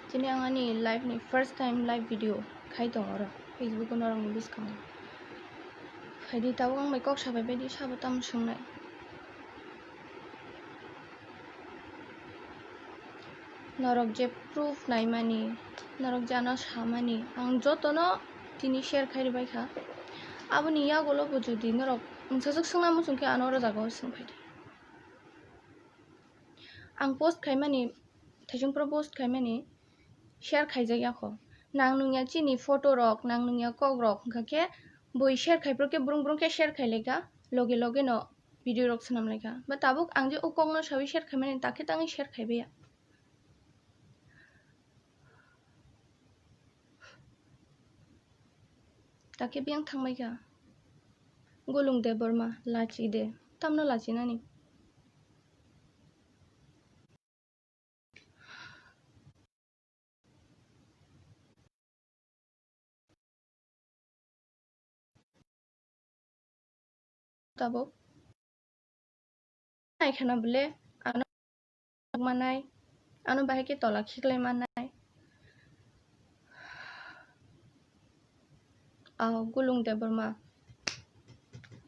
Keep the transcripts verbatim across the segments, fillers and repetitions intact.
Tini ang ani life ni first time live video khai tong oro Facebook o norok ni bwskango. Phaidi tabuk ang bai kok sabai baidi sabo tamo swngnai. Norok je proof naimani, norok je ano samani, ang jotono tini share khai rwbaikha. Aboni yagulo bo jodi norok mungsajwk swngna muchungkhe ano oro jagao swng phaidi. Ang post khaimani, Thaisungpro post khaimani share khaijak yakho. Nang nungya chini photo rok, nang nungya kok rok, hwnkha khe bui share khai phuru khe brung brung khe share khai laika, loge loge no video rok swnam laika. Ba tabuk ang je o kok no sawi share khaimani, takhe tangwi share khai baiya. Takhe biyang thangbai kha. Gulung Debbarma, lachi de. Tamno lachinani? Tabuk naikhana bole ano manai, ano bahai khe tola khiklai manai. Aw, Gulung Debbarma,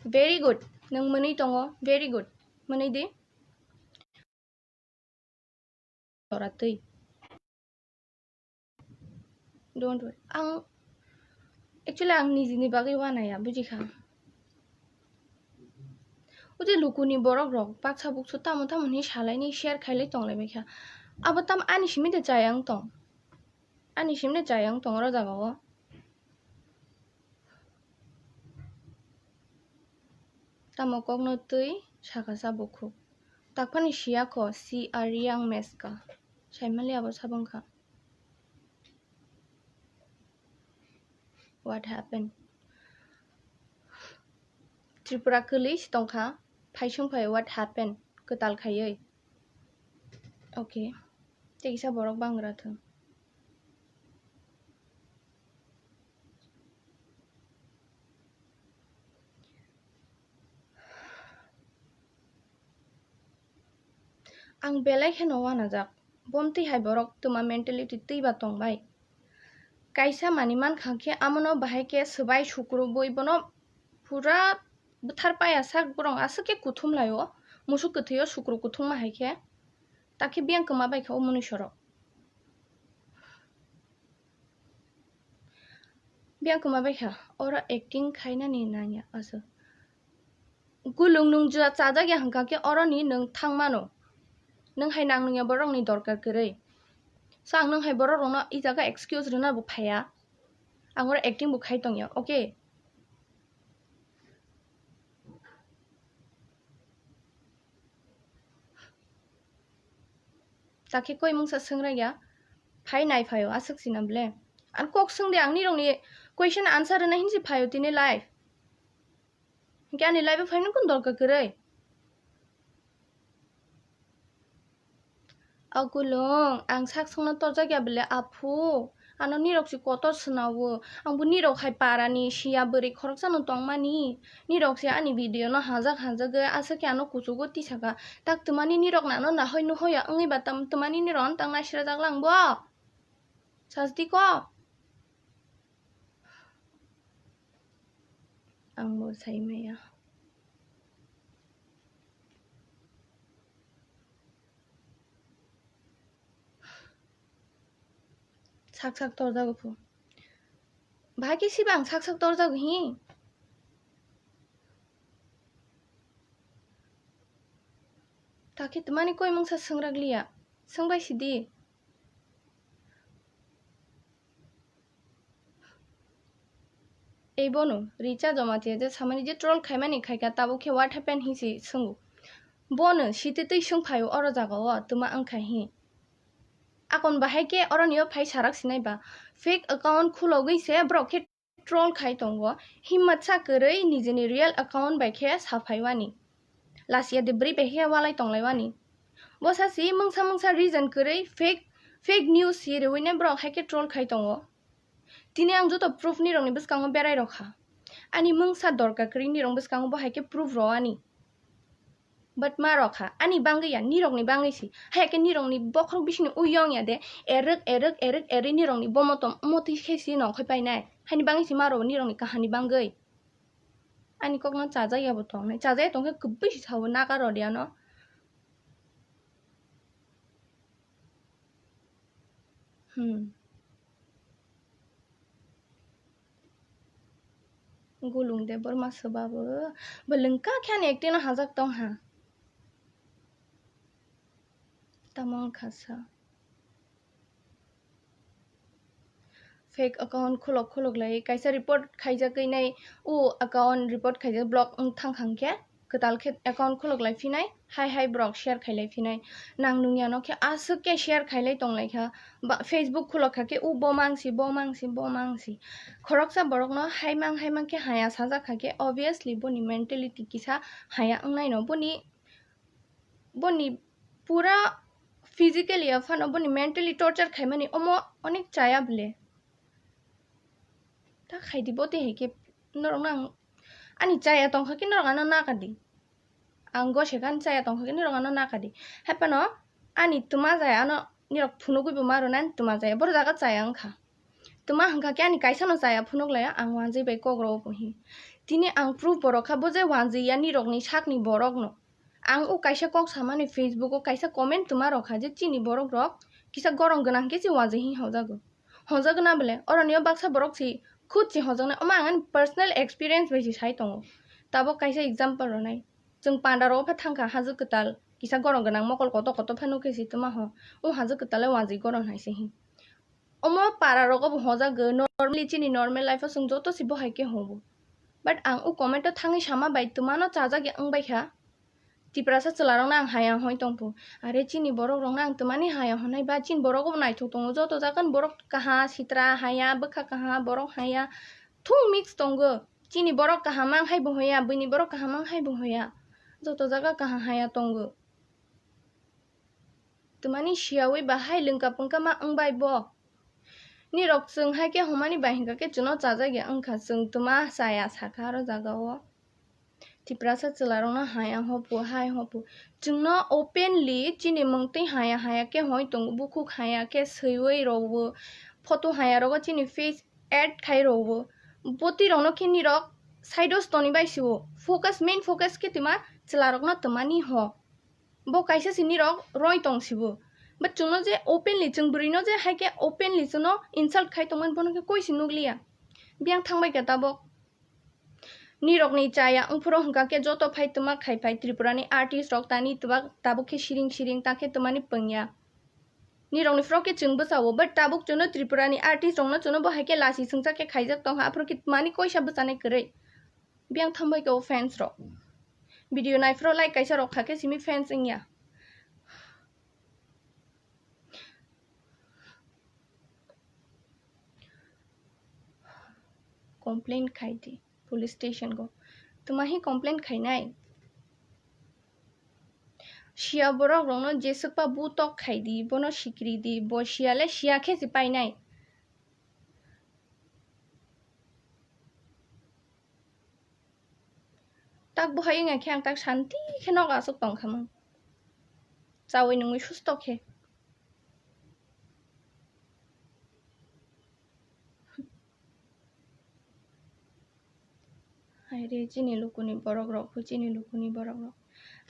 very good, nwng mwnwi tongo, very good, mwnwi di. Tora twi. Don't worry. Ang, actually, ang nijini bagwi wanaya, bujikha. Udi lukuni borok rok baksa buksu tamo tamo hinwi salaini share khailai tonglai baikha. Abo tam ani simi de chayang tong. Ani simi de chayang tong oro jagao. Tamo kokno twi sakha sa bukhuk. Takphani siya kho, si a riyang meska. Saimali abo sabong kha. What happened? Tripura kwlwi si tongkha, phaisung phai what happened? Kwtal khaiwi. Okay. Tei kisa borok bangra thung. Ang belai kheno wanajak. Bomtwi hai borok twma mentality twiba tongbai. Kaisa manwi mankha khe amono bahai khe swbai sukrubwi bono pura bwthar paya sak borok aswk khe kuthum laio. Musuk kwthwio sukru kuthungma hai khe. Takhe biyang kwma baikha o munuisorok. Biyang kwma baikha, oro acting khainani nangya aswk. Gulung nwng jua chajak ya hwnkha khe oroni nwng thangmano. Nwng hai nang nungya borokni dorkar kwrwi. So ang nwng hai borok rokno i jaga excuse rwna bo phaiya. Ang oro acting bo khai tongya, okay? Takhe koi mungsa swngraiya, phai nai phaio, aswk sina bole. Ang kok swngdi, ang nirokni question answer rwna hinsi phaio tini live. Hinkhe ani live-o phaimani kunu dorkar kwrwi? O Gulung, ang sak songno torjak ya bole, aphu. Ano nirok si kotor swnao. Ang bo nirok hai parani siya bwrwi khoroksano tongmani. Nirok si ani video no hajak hajagwi aswk khe ano kuchugo tisaka. Tak twmani nirok nano nahoi nuhoi ya wngwi ba tam twmani nirok ano tang naisirajak lang bo. Sajdi ko. Ang bo sai maya. Sak sak torjago phu. Bahai khe siba ang sak sak torjago hi. Takhe twmani koi mungsa swngrak liya. Swngbai sidi. Ei bono Richa Jamatia je samani je troll khaimani khaikha, tabuk khe what happened hinsi swngo. Bono sitwi twi swngphaio oro jagao twma wngkha hi. Akon bahai khe oronio phai sarak sinai ba fake account khulogwi se borok khe troll khai tongo. Himmatsa kwrwi nijini real account bai khe saphaiwani. Lasia de bwrwi bai khe walai tonglaiwani. Bosa si mungsa mungsa reason kwrwi fake, fake news si rwui ne borok hai khe troll khai tongo. Tini ang joto proof ni rokni bwskango berai rokha. Ani mungsa dorkar kwrwi ni rokni bwskango bo hai khe proof rw ani. But ma rok kha, ani bangwi ya, nirokni bangwi si. Haya khe nirokni bokhorok bisingni uyong ya de, erwk, erwk, erwk, erwi nirokni bomotom, omo twi khe si nongkhoi painai. Haini bangwi si ma rok nirokni kahani bangwi. Ani kokno chajak ya bo tongnai. Chajak ya tongkhe kwbwi si sao naga rodiano. Hmm. Gulung de borma soba bo. Bo lengka khe ani acting no hajak tong ha. Tamo wngkha sa. Fake account khulok khulok lai kaisa report khaijak nai, o account report khaijak block wng thang kha hwnkhe kwtal khe account khulok lai phinai, hai hai borok share khai lai phinai. Nang nung ya no khe aswk khe share khai lai tong lai kha. Ba, Facebook khulok kha khe o bo mang si, bo mang si, bo mang si. Khoroksa borok no hai mang hai mang khe haya sajak kha khe obviously boni mentality kisa haya wng nai no. Boni, boni pura physically ya phano boni mentally torture khaimani omo onek chaya bole. Ta khaidi bo tei hai khe norok no ang ani chaya tongkha khe norok ano nakadi. Ang gose khe ani chaya tongkha khe norok ano nakadi. Hai phano ani tuma jaya ano nirok phunugwi bo ma rwnai ani tuma jaya. Boro jaga chaya wngkha. Tuma hwnkha khe ani kaisa no chaya phunuk laya ang wanjwi bai kok rw bo hi. Tini ang proof bo rw kha bo je wanjwi ya nirokni sakni borok no. Ang o kaisa kok samani Facebook o kaisa comment tuma rok kha je chini borok rok kisa gorong gwnang khe se wanjwi hi hojago. Hojago na bole oroni o baksa borok si khud si hojaknai omo ang ani personal experience bai si sai tongo. Tabok kaisa example rwnai. Chwng panda rok pha thangkha hajo kwtal kisa gorong gwnang mokol koto koto pha nukhe si tuma ho. O hajo kwtal le wanjwi gorong hai se hi. Omo para rogo bo hojago normally chini normal life o chwng joto si bo hai khe hobo. But ang o comment o thangwi sama bai tuma no chajak ya wng bai kha. Tiprasa chwla rok no ang haya hoi tong phu. Are chini borok rok no ang tuma ni haya honai ba chini borok bo naithok tongo joto jaga ni borok kaha sitra haya bwkha kaha borok haya thung mix tongo. Chini borok kaham ang hai bo hoya bwini borok kaham ang hai bo hoya joto jaga kaha haya tongo. Twmani siyawi bahai lwngka pungka ma wngbai bo. Nirok chwng hai khe humani bai hwnkha khe chwngno chajak ya wngkha, chwng twma chaya sakha aro jaga o. Tiprasa chwla rokno haya hopu, hai hopu. Chwngno openly chini mungtwi haya haya khe hoi tongo, bukhuk haya khe swiwi rowo, photo haya rogo chini face add khai rowo. Bwtwi rokno khe nirok side o stoni bai siwo. Focus, main focus khe twma chwla rokno twmani ho. Bo kaisa si nirok roi tong sibo. But chwngno je openly, chwng bwrwino je hai khe openly chwngno insult khai tongmani bono khe koi si nukliya. Biyang thangbai kha tabok. Nirokni chaya wngphuru hwnkha khe joto phai twma khai phai Tripura ni artist rok tani twbak tabuk khe siring siring ta khe twmani pwngya. Nirokni phuru khe chwng bwsao, but tabuk chwngno Tripura ni artist rokno chwngno bo hai khe lasi swngchak khe khaijak tongkha, aphuru khe twmani koisa bwchanai kwrwi. Biyang thangbai kha o fans rok. Video naiphuru like kaisa rok kha khe simi fans wngya. Complain khai di police station go. Twma hi complain khainai? Siya borok rokno jeswkpa butok khai di, bono sikri di, bo siya le siya khe se painai. Tak bo hai wngya khe ang tak shanti khe nogo aswk tong kha mung. Chaui nungui susto khe. Hai re, chini lukuni borok rok, chini lukuni borok rok.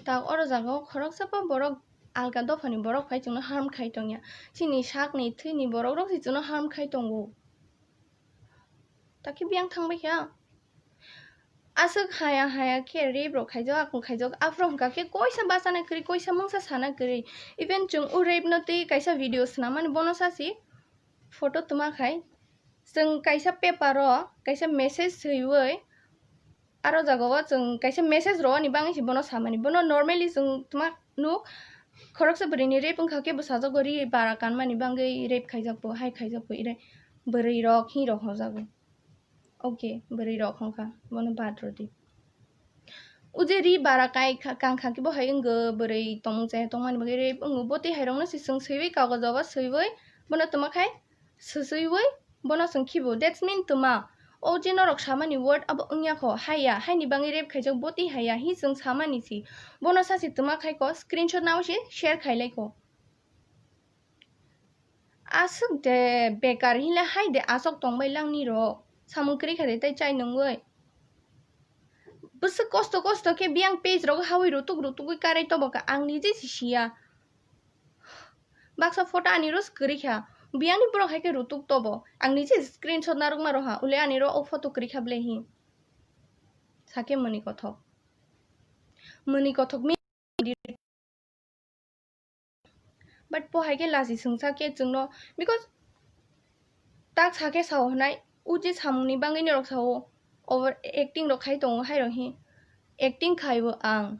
Tak oro jaga o khoroksa pa borok alka dophani borok phai chwngno harm khai tongya. Chini sakni thwini borok rok se chwngno harm khai tongo. Takhe biyang thangbai kha. Aswk haya haya khe rape rok khaijak, akung khaijak, aphuru hwnkha khe koisa bachana kwrwi, koisa mungsa sana kwrwi. Even chwng o rape no twi kaisa video swnamani bono sasi photo twma khai. Chwng kaisa paper o kaisa message swiwi aro jaga o chwng kaisa message rwani bagwi se bono samani. Bono normally chwng twma nuk khoroksa bwrwini rape wngkha khe bwsajago ri bara kanmani bagwi rape khaijakbo, hai khaijakbo, ire bwrwi rok hi rok hojago. Okay, bwrwi rok hongkha, bono bad rwdi. O je ri bara kai kha, kang kha khe bo hai wngw bwrwi tongmung chaya tongmani bagwi rape wngw, bo tei hai rokno se chwng swiwi kagojo o swiwi bono twma khai swswiwi bono chwng khibo. That's mean twma O je norok samani word abo wngya kho, haiya, haini bagwi rape khaijak, boti haiya, hi chwng samani si. Bono sachi twma khai kho, screenshot nao se share khai lai kho. Aswk de bekar hinle hai de aswk tongbai lang nirok. Samung kwrwi kha de tei chai nungwi. Bwswk kosto kosto khe biyang page rogo hawi rutuk rutugwi karai tobo kha, ang nije si siya. Baksa photo ani ro kwrwi kha. Biyangni borok hai khe rutuk tobo. Ang nije screenshot narwkma roha. Ule ani ro o photo kwrwi kha ble hi. Sakhe mani kothok. Mani kothok mi. But po hai khe lachi sungsa khe chwngno, because tak sa khe sao hwnai, o je samungni bagwi norok sao, over acting rok khai tongo, hai rok hi acting khai bo ang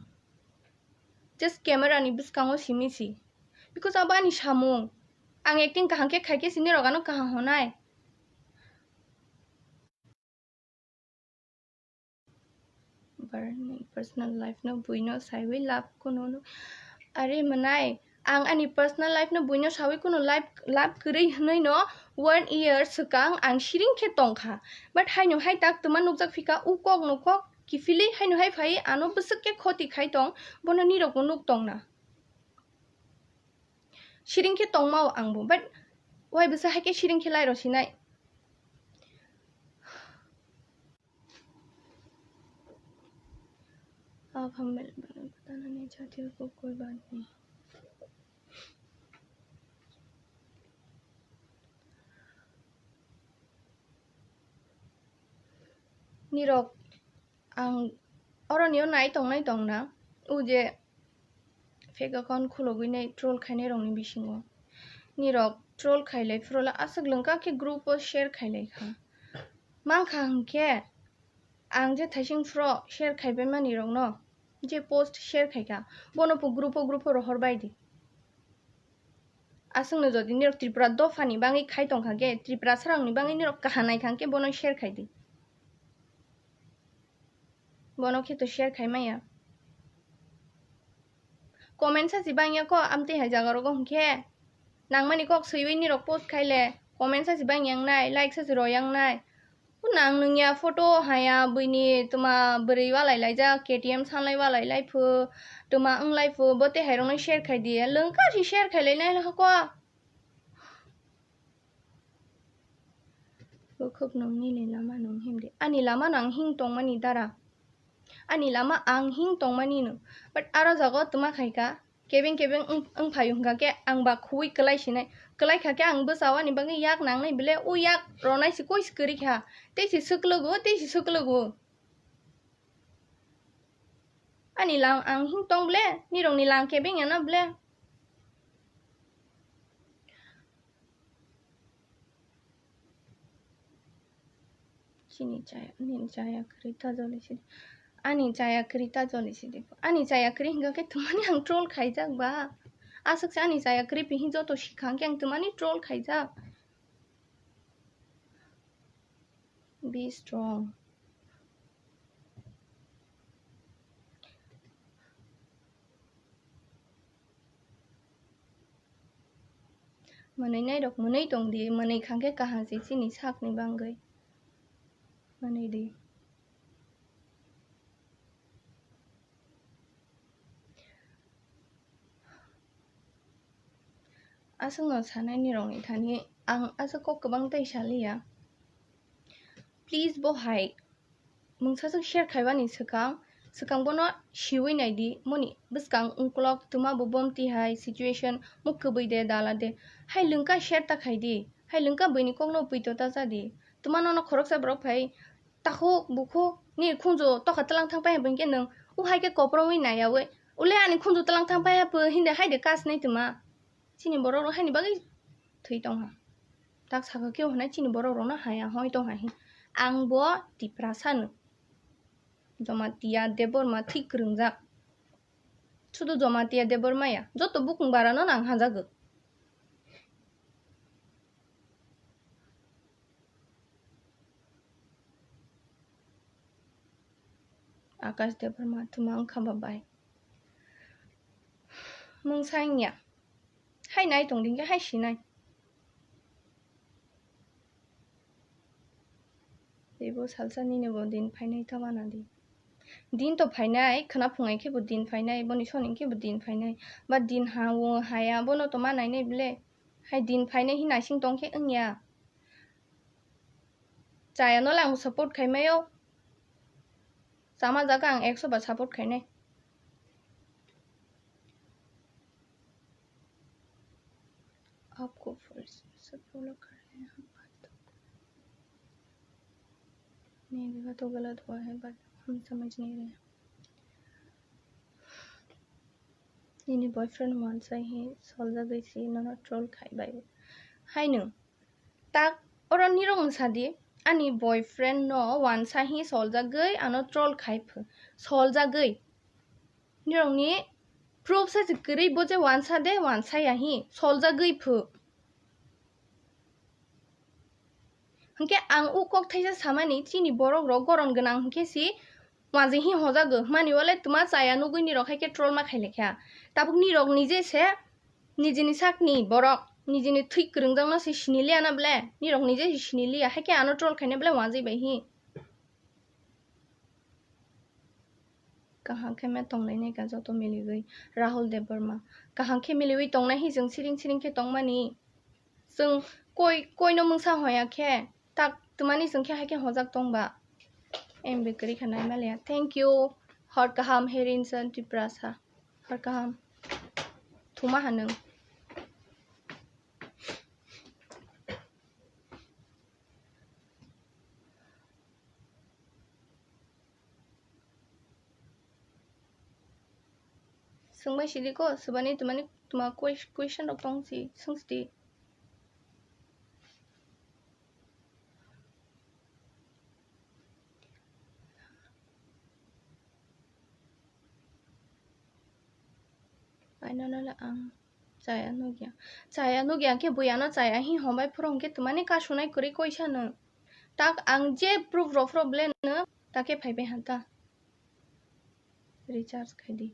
just camera ni bwskango simi si, because abo ani samung, ang acting kaham khe khai khe si norok ano kaham hwnai. Barani personal life no buino saiwi love kuno no. Are mwnai, ang ani personal life no buino sawi kuno life love kwrwi hwnwi no one year swkang ang siring khe tongkha. But haino hai tak twma nukjak phika, u kok no kok kiphilwi haino hai phai ano bwswk khe khoti khai tong, bono nirok bo nuk tong na. Siring khe tongmao angbo, but wai bwsa hai khe siring khe lai rw sinai. आप हम मिल पता नहीं चाहते हो कोई बात नहीं। Nirok ang oroni o nai tongnai tongna, o je fake account khulogwi nai troll khainai rokni bisingo. Nirok troll khailai phuru le aswk lwngkha khe group o share khailai kha. Mankha hwnkhe ang je thaising phuru share khaibai mani rokno, je post share khaikha, bono bo group o group o rohor bai di. Aswkno jodi nirok Tripura dophani bagwi khai tongkha khe, Tripura srangni bagwi nirok kaha naikha khe bono share khai di. Bono khe to share khai maya. Comment sachi bangya ko amtwi hai jaga rogo hwnkhe. Nangmani kok swiwi nirok post khaile comment sachi bangya wngnai, like sachi roya wngnai. Nang nungya photo haya buini tuma bwrwi walai laijak, K T M sanlai walai laiphu, tuma wnglai phu, bo tei hairokno share khai di. Lwngkha si share khai lainai hako. Bukhuk nung nini lama nung himdi. Ani lama nang hing tongmani dara. Ani lama ang hing tongmani no. But aro jago tuma khaika. Kebeng kebeng wng, wng phaio hwnkha khe ang ba khuwi kwlai sinai. Kwlai kha khe ang bwsao ani bagwi yak nangnai bile, o yak ronai se koi se kwrwi kha. Tei se swklugo, tei se swklugo. Ani lang ang hing tong ble, nirokni lang kebeng ya na ble. Chini chaya, nini chaya kwrwi ta joli sidi. Ani chaya kwrwi ta joli sidi. Ani chaya kwrwi hwnkha khe twmani ang troll khaijak ba. Aswk se ani chaya kwrwi pihi joto sikha hwnkhe ang twmani troll khaijak. Be strong. Mwnwi nai rok mwnwi tong di, mwnwi kha khe kaham se chini sak ni bangwi. Mwnwi di. Aswkno sanai nirokni thani ang aswk kok kwbang tei saliya. Please bo hai mungsa swk share khaibani swkang, swkang bono siwi naidi, moni bwskang ungkulok twma bo bomti hai situation muk kwbwi de dala de. Hai lwngka share ta khaidi, hai lwngka buini kokno pwito ta chadi. Twma nono khoroksa borok phai takhuk bukhuk ni khunju tokha twlang thang pai hwnkhe nwng o hai khe koprongwi naiyawi, ule ani khunju twlang thang pai hapho hinde hai de kasnai twma. Chini borok rok haini bagwi thwi tongha. Tak saka khe hwnai chini borok rokno haya hoi tongha hin. Ang bo Tiprasa no. Jamatia Debbarma thik kwrwngjak. Sudu Jamatia Debbarma ya. Joto bukung bara no nang hajago. Akash Debbarma thuma wngkha ba bai. Mungsa wngya. Hai nai tong dingkhe hai sinai. bo salsa nini bo din phainai ta wana di. Din to phainai, khwna phungai khe bo din phainai, boni soni khe bo din phainai. Ba din ha o haya, bono to ma nainai ble. Hai din phainai hi naising tong khe wngya. Chaya no le ang support khai maio. Chama jaga ang ekso ba support khainai. आपको फर्स्ट से फॉलो कर रहे हैं हम। नहीं देखा तो गलत हुआ है, but हम समझ नहीं रहे। Nini boyfriend wansa hi soljagwi si nono troll khai bai. Hai nwng. Tak oro nirok wngsa di, ani boyfriend no wansa hi soljagwi ano troll khai phu. Soljagwi. Nirokni proof sa se kwrwi bo je wansa de, wansa ya hi soljagwi phu. Hwnkhe ang o kok thaisa samani chini borok rok goron gwnang hwnkhe si wanjwi hi hojago hwnmani wale twma chaya nugwi nirok hai khe troll ma khailekha. Tabuk nirok nije se nijini sakni borok nijini thwi kwrwngjakno se siniliya na ble? Nirok nije se siniliya hai khe ano troll khaina ble wanjwi bai hi. Kaham khe me tonglainai ka joto miligwi. Rahul Debbarma. Kaham khe miliwi tongnai hi chwng siring siring khe tongmani. Chwng koi, koino mungsa hoya khe, tak twmani chwng khe hai khe hojak tong ba. M B kwrwi kha nai maliya. Thank you. Hor kaham Herinson Tiprasa. Hor kaham. Thuma ha nwng. Swngbai sidi ko, swbani twmani twma ques-, question rok tong si, swng sidi. Ai, no, no, no, ang chaya nugya. Chaya nugya khe bui ano chaya hi hombai phuru hwnkhe twmani kasunai kwrwi koisa no. Tak ang je proof rok phuru ble no, ta khe phaibai ha ta. Recharge khai di.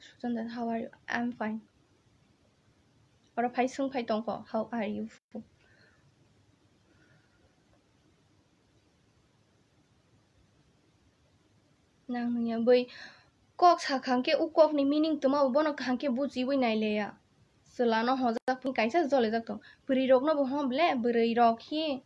Suchandan, how are you? I'm fine. Oro phai swng phai tongkho, how are you? Nang nungya bui kok sakha hwnkhe, o kokni meaning twma bo bono kaham khe bujiwi naileya. Chwlano hojak phung kaisa jolijak tong. Bwrwi rokno bo hom ble, bwrwi rok hi,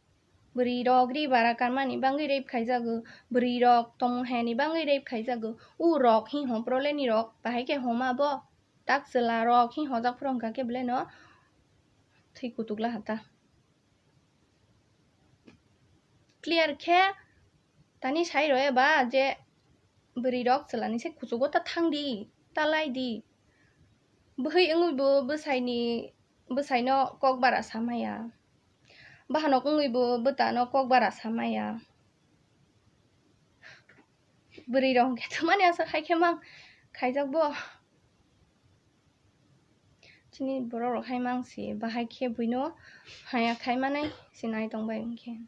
bwrwi rok ri bara kanmani bangwi rape khaijago, bwrwi rok tongmung hayani bangwi rape khaijago. O rok hi hom prole ni rok, bahai khe homa bo. Tak chwla rok hi hojak phuru hwnkha khe belai no thwi kutuk la hata. Clear khe tani sai rw eba je bwrwi rok chwla ni se kuchugo ta thang di, ta lai di. Bwhwi wngwi bo bwsai ni, bwsai no kok bara sa maya. Bahanok wngwi bo bwta no kok bara sa maya. Bwrwi rok hwnkhe thumani aswk hai khe mang khaijak bo. Chini borok rok hai mang si, bahai khe buino haya khai manai si nai tong bai hwnkhe.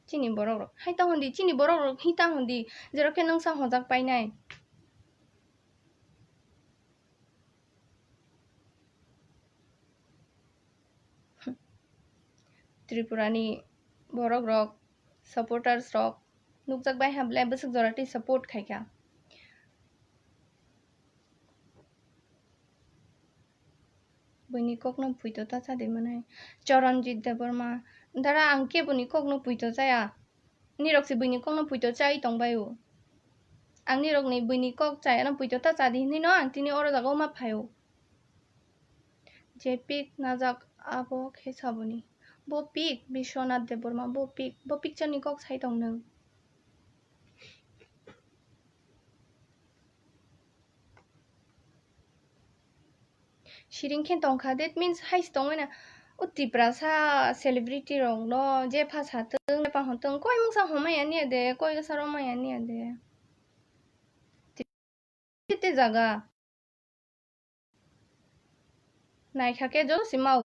Chini borok rok hai tong hwn di, chini borok rok hi tang hwn di, jerok khe nwngsa hojak painai. Tripura ni borok rok, supporters rok nukjak bai ha belai bwswk jora tei support khai kha. Buini kokno puito ta cha di mwnai. Charanjit Debbarma, dara ang keboni kokno puito chaya. Nirok se buini kokno puito chai tong bai o. Ang nirokni buini kok chayano puito ta cha di hinwi no ang tini oro jaga o ma phai o. Je pik najak abo khe saboni. Bo pik Biswanath Debbarma, bo pik, bo picture ni kok sai tong nwng. Siring khe tongkha, that means hai se tongmani. O Tiprasa celebrity rok no je pha sa tong, je pha hwn tong, koi mungsa hwn maya niya de, koi bwsa rw maya niya de. Tei jaga naikha khe joto se mau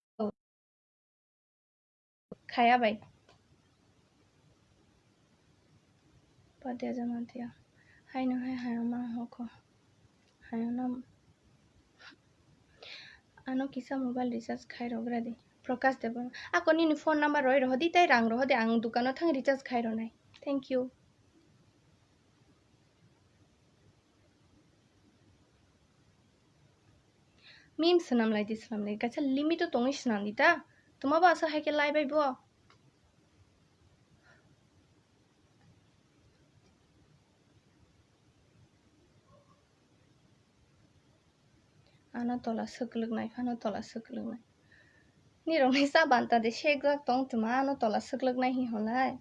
khaya bai. Padia jaman tiya. Haino hai haino ma hoko. Haino ano kisa mobile recharge khai rok radi. Prakash Debbarma. Ako nini phone number roi rohodi tei rang rohodi, ang dukano thang recharge khai ronai. Thank you. Mim swnam lai di, swnam lai. Kaisa limit o tongwi swnam di ta. Tuma bo aswk hai khe lai bai bo. Ano tola swklwknai, phano tola swklwknai. Nirokni sa banta de sekjak tong tuma, ano tola swklwknai hi hwnlai.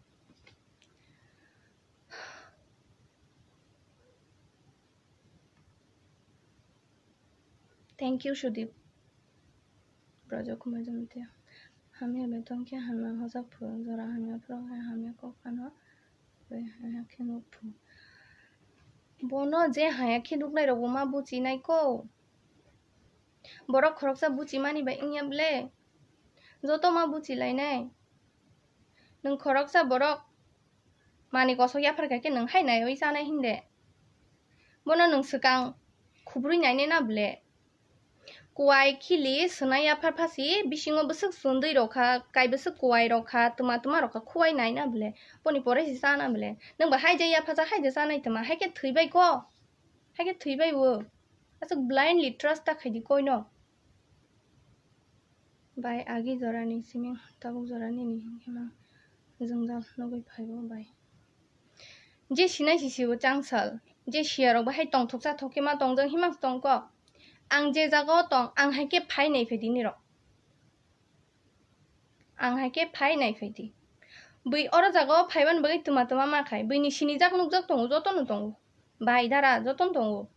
Thank you, Sudip. Brajo Kumar Jamatia. Hamya betong khe hamya hojak phu, jora hamya phuru khe hamya kok phano. Bai haya khe nuk phu. Bono je haya khe nuknai rok bo ma buchi nai ko. Borok khoroksa buchi mani bai wngya ble. Joto ma buchi lai nai. Nwng khoroksa borok mani kosok yaphar kha khe nwng hai naiwi chanai hinde. Bono nwng swkang khubrwi nainai na ble. Kuwai khili swnai yaphar phasi bisingo bwswk sundwi rok kha, kai bwswk kuwai rok kha, tuma tuma rok kha, khuwai nai na ble. Boni pore se chana ble. Nwng bo hai je yaphajak hai je chanai tuma, hai khe thwi bai ko. Hai khe thwi bai o. Aswk blindly trust ta khai di koino. Bai agi jorani simi tabuk jorani ni himkhe mang jwngjal nugwi phaibo bai. Je sinai si sibo changsal, je siya rok bahai tongthok chathok khe ma tongjak himang tongkok. Ang je jaga o tong, ang hai khe phai nai phai di nirok. Ang hai khe phai nai phai di. Bui oro jaga o phaiban bagwi tuma tuma ma khai. Bui ni sinijak nukjak tongo, jotono tongo. Bai dara jotono tongo.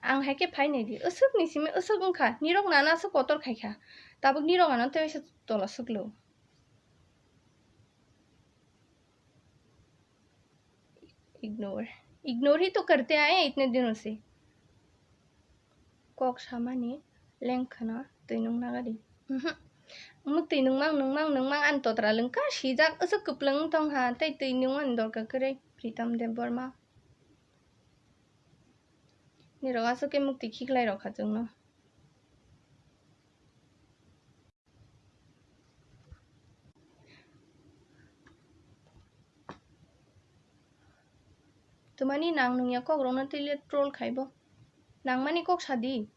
Ang hai khe phai nai di. Aswk ni simi aswk wngkha. Nirok nana aswk kotor khai kha. Tabuk nirok ano tei waisa tola swklo. Ignore. Ignore hi to karte aaye itne dino se. Kok samani lengkhana twi nung nagadi. Mhm. Muk twi nungmang, nungmang, nungmang, ani totra lengkha sijak, aswk kwplwng wng tong ha, tei twi nungmani dorkar kwrwi, Pritam Debbarma. Nirok aswk khe muk twi khiklai rok kha chwngno. Twmani nang nungya kok rokno twi le troll khai bo. Nangmani kok sa di.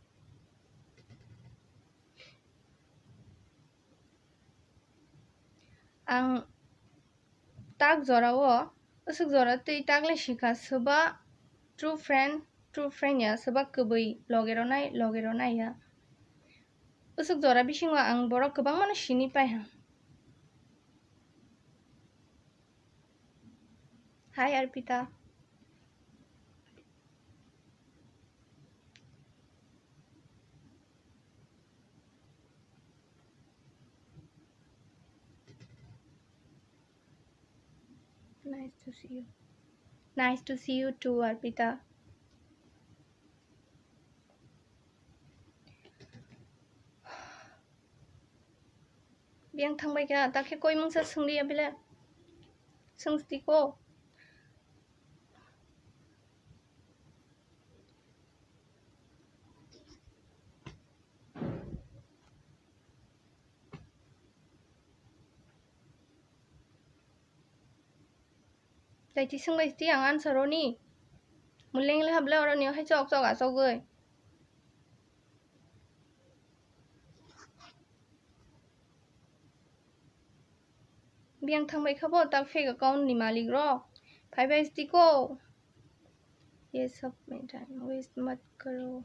Ang tak jora o, aswk jora twi tak le sikha, swba true friend, true friend ya, swba kwbwi loge rw nai, loge rw nai ya. Aswk jora bisingo ang borok kwbangmano sini pai ha. Hi, Arpita. Nice to see you. Nice to see you too, Arpita. Biyang thangbai kha, takhe koi mungsa swngli ya bile? Swngstiko. Tei tising bai ti ang answer roni. Muleng le hable oroni hai chok chok achogoi. Biyang thangbai khabo tak fake account ni malik rok. Phai bai stiko. Ye sab mein time waste mat karo.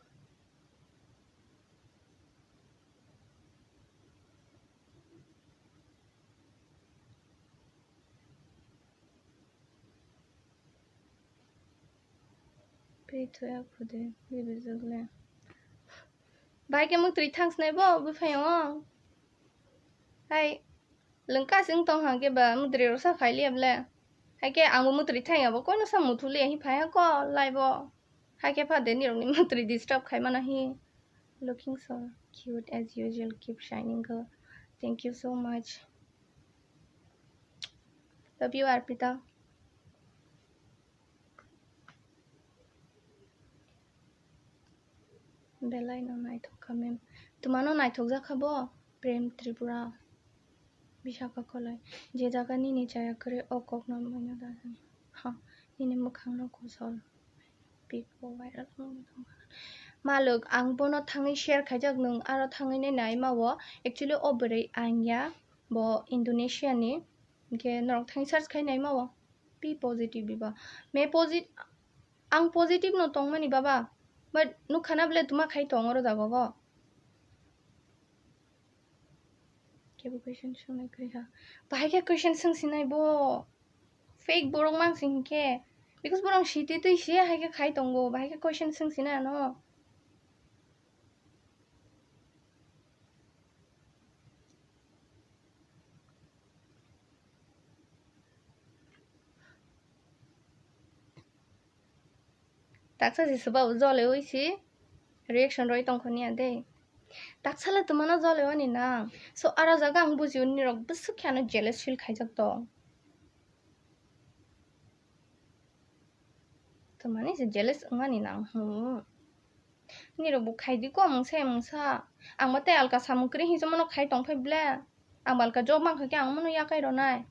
Pei thoya khude, bibir jokle. Bai ke muk twi thangs nai bo, bwphai o. Hai, lengka sing tong hang ke ba, muk twi rosa khai liya ble. Hai ke ang bo muk twi thang ya bo, kono sa muthu liya hi phai ha ko, lai bo. Hai ke pha de nirok ni muk twi disturb khai mana hi. Looking so cute as usual, keep shining girl. Thank you so much. Love you, Arpita. Belai no naithok kha mem. Twmano naithok jak kha bo? Prem Tripura, Vishaka Kolai. Je jaga nini chaya kwrwi o kokno manya da jani. Ha, nini mwkhangno kosol. Pic bo viral wngwi tongkha. Malwk, ang bono thangwi share khaijak, nwng aro thangwi nai nai ma o. Actually, o bwrwi ang ya, bo Indonesia ni. Hinkhe norok thangwi search khai nai ma o. P positive biba. Me posit-, ang positive no tongmani baba. But nukha na bwle tuma khai tong oro jaga o. Kebo question swngnai kwrwi ha. Bahai khe question swngsinai bo. Fake borok mang sing khe. Because borok siti twi se hai khe khai tongo. Bahai khe question swngsinai ano. Taksa se swbao jole oi si reaction roi tongkho niya de. Taksala twmano jole oni nang. So aro jaga ang bujio nirok bwswk khe ano jealous feel khaijak tong. Twmani se jealous wngmani nang hwn. Nirok bo khaidi ko mungsa mungsa. Ang bo tei alka samung kwrwi hinwi mano khai tongphai ble. Ang bo alka job mankha khe ang mano yakai rwnai.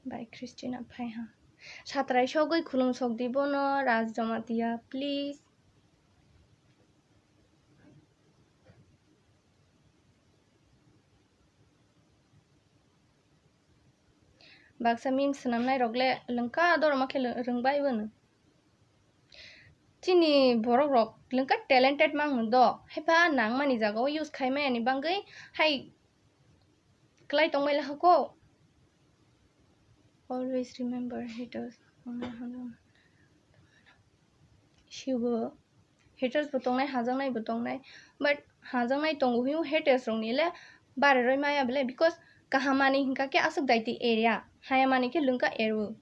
Bai Christina phai ha. Satrai sogwi khulum sok di bono Raj Jamatia, please. Baksa meme swnamnai rok le lwngka dorma khe lw-, rwngbai bono. Chini borok rok lwngka talented mang do, haipa nangmani jaga o use khai maya ni bangwi hai klai tongbai lahako. Always remember haters. Sibo haters bo tongnai, hajaknai bo tongnai, but hajaknai tongo hino haters rokni le bareroi maya bele, because kaham manwi hinkha khe aswk daiti area, haya manwi khe lwngka ero.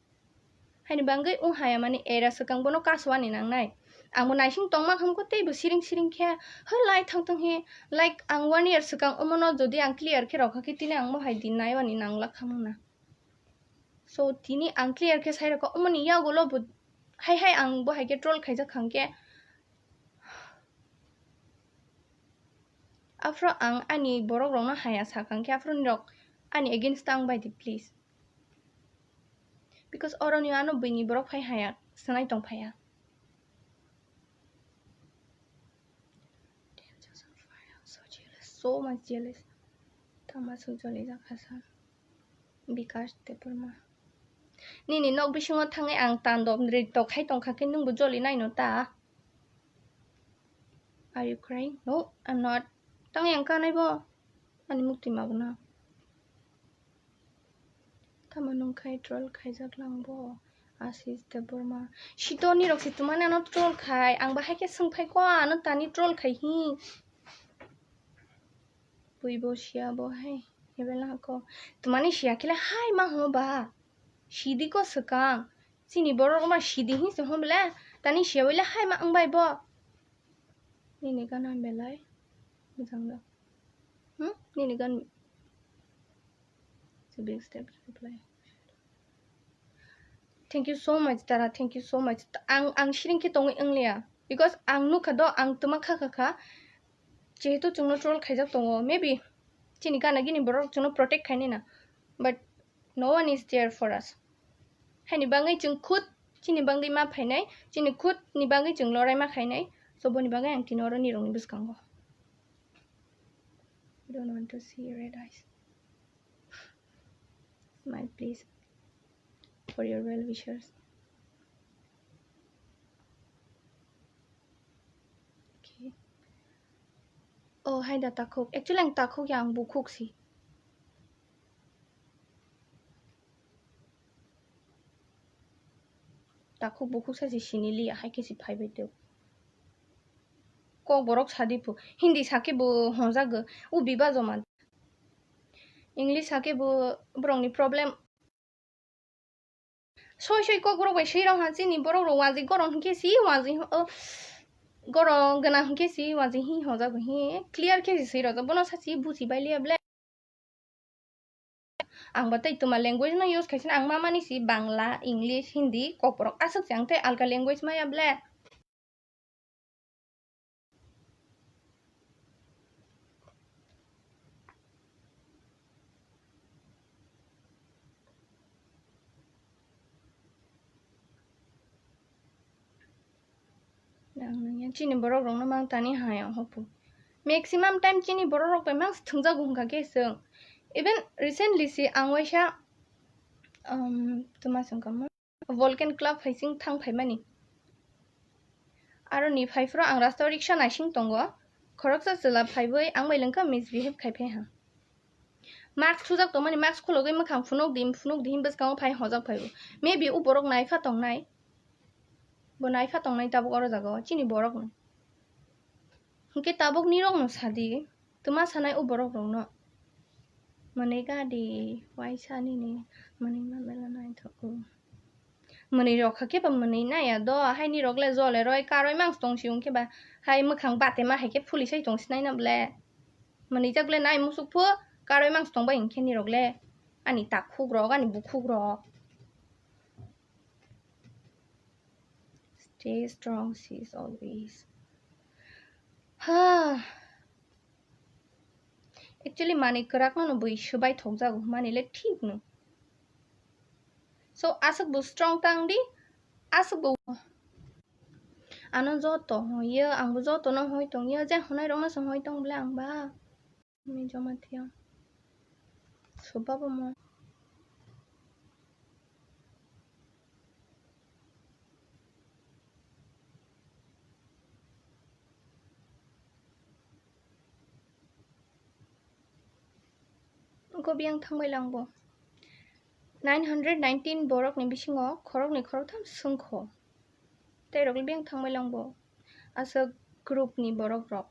Haini bangwi wng haya manwi area swkang bono kaswani nangnai. Ang bo naising tongma khamkho tei bo siring siring khe, "Hwlai thang thang he, like ang one year swkang omono jodi ang clear khe rokha khe tini ang bo hai din naiwani nangla khamung na." So tini ang clear khe sai rokha, omoni yagulo bo hai hai ang bo hai khe troll khaijak khang khe. Aphro ang ani borok rokno haya sakang khe, aphro nirok ani against ang bai di, please. Because oro ni ano buini borok phai haya sanai tong phaya. So jealous, so much jealous. Tama sujoli jakha sa. Bikash Debbarma. Nini nok bisingo thangwi ang tando nrito khai tongkha khe nwngbo joli naino ta? Are you crying? No, I'm not. Tangwi ang kanai bo. Ani mukti mabu na. Tamo nwng khai troll khaijak lang bo. Ashish Debbarma. Sito nirok si tumani ano troll khai. Ang bahai khe swngphai ko ano tani troll khai hi. Bui bo siya bo hai. Ebel na ko. Tumani siya khe le hai ma hwngo ba. Sidi ko swkang. Chini borok ma sidi hi se hwn bele. Tani siya bele hai ma wng bai bo. Nini gana belai. Bujang da. Hmm? Nini gan. It's a big step to reply. Thank you so much, Tara. Thank you so much. Ang, ang siring khe tongwi wngliya. Because ang nukha do, ang twma kha kha kha. Jehetu chwngno troll khaijak tongo. Maybe chini gana gini borok chwngno protect khainai na. But no one is there for us. Haini bangwi chwng khud chini bangwi ma phainai, chini khud ni bangwi chwng lorai ma khainai. So boni bangwi ang tini oro nirokni bwskango. I don't want to see red eyes. Smile, please, for your well wishers. Okay. Oh, hai da takhuk. Actually, ang takhuk ya, ang bukhuk si. Takhuk bukhuk sa si sini li, hai khe si phai bai teo. Kok borok sadi phu. Hindi sa khe bo honjak go. U biba joma. English sa khe bo borok ni problem. Soi soi kok borok bai swi rok ha chini borok rok waji gorong hinkhe si waji, oh, gorong gana hinkhe si waji hi honjak go hi clear khe si swi rok bono sa si buji bai liya ble. Ang bo tei twma language no use khaisina, ang ma mani si Bangla, English, Hindi, kokborok aswk se, ang tei alka language maya ble. Nang nangya chini borok rokno mang tani hai ang hopu. Maximum time chini borok rok bai mang thwngjago hwnkha khe chwng. Even recently si ang waisa, um, tuma songkamo Volcan Club hai sing thang phaimani. Aro ni phai phro ang rasta o riksha naising tongo. Khoroksa chwla phaiwi ang bai lengkha misbehave khai phai ha. Mask sujak tongmani, mask khulogwi mwkhang phunuk di, phunuk di, him bwskango phai hojak phaibo. Maybe u borok naipha tongnai. Bo naipha tongnai tabuk oro jaga o, chini borok no. Hinkhe tabuk nirok no sadi, twma sanai u borok rok no. Mwnwi gadi, waisa nini, mwnwi ma bela naithok o. Mwnwi rok kha khe ba mwnwi naiya do, hai nirok le jole roi karoi mang tong si, hinkhe ba hai mwkhang bate ma hai khe phuli sai tong sinai na ble. Mwnwi jak le nai musuk phu, karoi mang tong bai hinkhe nirok le. Ani takhuk rok, ani bukhuk rok. Stay strong, sis, always. Ha. Actually, mani kwrak no bwi swbai thok jago, mani le thik no. So, aswk bo strong tang di, aswk bo. Ano joto hoyo, ang bo joto no hoi tong yo, je honai rok no se hoi tong ble ang ba. Ni joma thia. Soba bo mo. Ko biyang thangbai lang bo. Nine hundred nineteen borok ni bisingo khorok ni khorok tham swngkho. Tei rok biyang thangbai lang bo. Aswk group ni borok rok.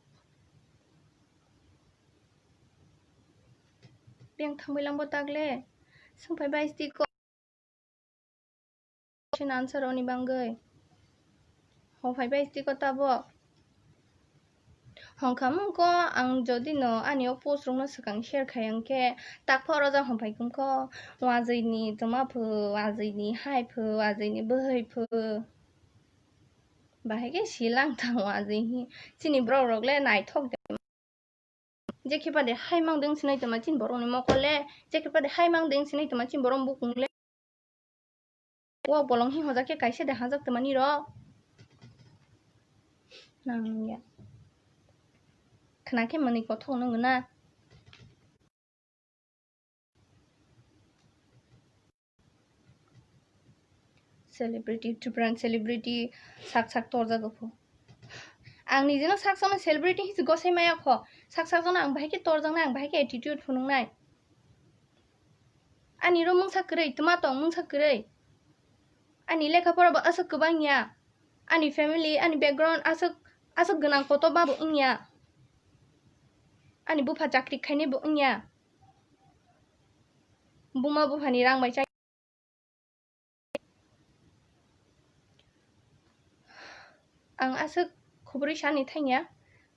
Biyang thangbai lang bo tagle. Swngphai bai sti ko. Question answer oni bangwi. Ho phai bai sti ko tabo. Hongkha mungko ang jodi no ani o post rok no swkang share khai ang khe tak pha oro ja hongphai kung kho. Wajwi ni tuma phu, wajwi ni hai phu, wajwi ni bwhwi phu. Bahai khe silang thang wajwi hi. Chini borok rok le naithok de. Jekhe pade hai mang deng sinai tongma chini borok ni mokol le, jekhe pade hai mang deng sinai tongma chini borok bukung le. O bolong hi hojak khe kaisa de hajak tongmani rok. Nang ya. Khna khe mwnwi kothok nung na. Celebrity, Tripura ni celebrity sak sak torjago pho. Ang nijeno sak sakno celebrity hinwi gosai maya kho. Sak sak jano ang bahai khe torjaknai, ang bahai khe attitude phunuknai. Ani ro mungsa kwrwi, twma tong mungsa kwrwi. Ani lekha pora bo aswk kwbang ya. Ani family, ani background aswk, aswk gwnang kotor ba bo wngya. Ani bupha chakri khainai bo wngya. Buma buphani rang bai chai. Ang aswk khobori sani thangya,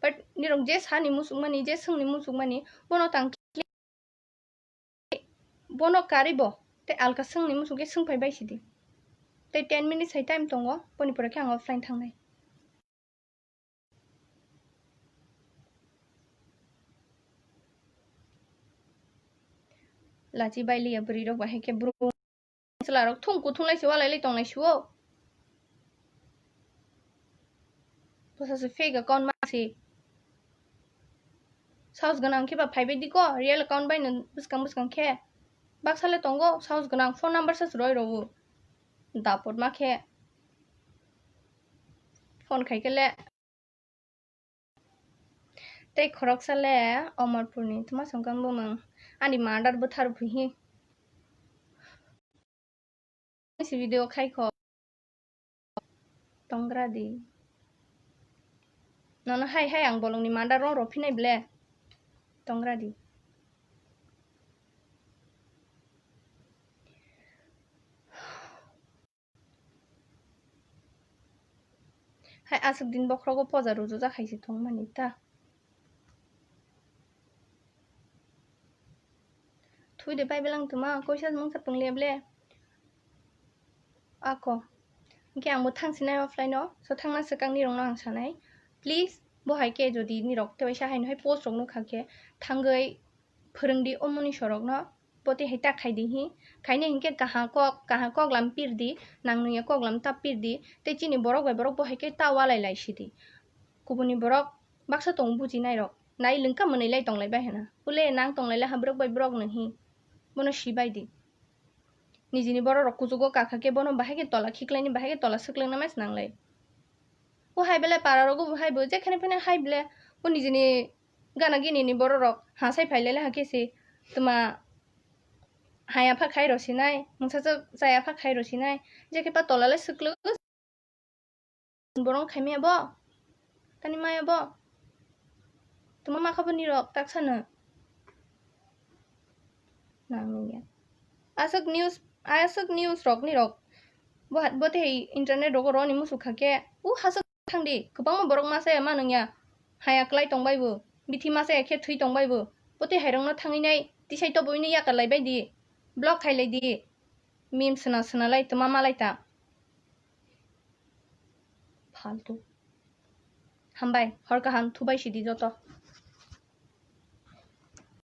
but nirok je sani musukmani, je swngni musukmani, bono tang bono karwi bo tei alka swngni musuk khe swngphai bai sidi. Tei ten minutes hai time tongo, boni pore khe ang offline thangnai. Lachi bai liya bwrwi rok bahai khe bro. Chwla rok thung kuthung lai se walai lai tong lai se o. Bwsa se fake account ma se. Saos gwnang khe ba phai bai di ko, real account bai no bwskang bwskang khe. Baksa le tongo, saos gwnang phone number sa se roi rw o. Dapot ma khe. Phone khai khe le. Tei khoroksa le Omorpurni twma songkang bumung ani murder bwthar phuhi. Si video khai kho. Tongra di. Nono hai hai ang bolongni murder rong rw phinai ble. Tongra di. Hai aswk din bokhrogo poja rujujak hai se thwngmani ta. Thui de pai belang tuma koisa mungsa pung le ble. Ako. Hingke ang bo thang sinai offline o. So thangna swkang ni rong no ang sanai. Please bo hai ke jodi ni rok te waisa hai no hai post rok nukha khe thangwi phwrwng di o muni sorok no. poti hai ta khai di hi. Khaina hinkhe kaha kok, kaha kok lam pir di, nang nungya kok lam ta pir di, tei chini borok bai borok bo hai khe ta walai lai si di. Kubuni borok baksa tong bujinai rok, nai lengka mwnwi lai tong lai bai hana. Pule nang tong lai le ha borok bai borok no hi. Bono si bai di. Nijini borok rok kuchugo kakha khe bono bahai khe tola khiklai ni, bahai khe tola swklwng na mai swnang lai. O hai belai para rogo bo hai bo jekhane phane hai bele o nijini gana gini ni borok rok ha sai phai lai le ha khe se tuma haya pha khai rw sinai, mungsa cha-, chaya pha khai rw sinai, je khe pa tola le swklwk borok khai maya bo, tani maya bo, tuma ma kha bo ni rok tak sano. Nang nung ya. Aswk news, aswk news rok ni rok. Bo, bo tei internet rogo roni musu kha khe, u haswk thang di, kwbangma borok masa ya ma nung ya. Haya klai tong bai bo, bithi masa ya khe thwi tong bai bo. Bo tei hai rok no thangwi nai, tisai to boi no yakar lai bai di, block khai lai di. Meme sna sna lai tuma ma lai ta. Faltu. Hambai, hor kaham thubai sidi joto.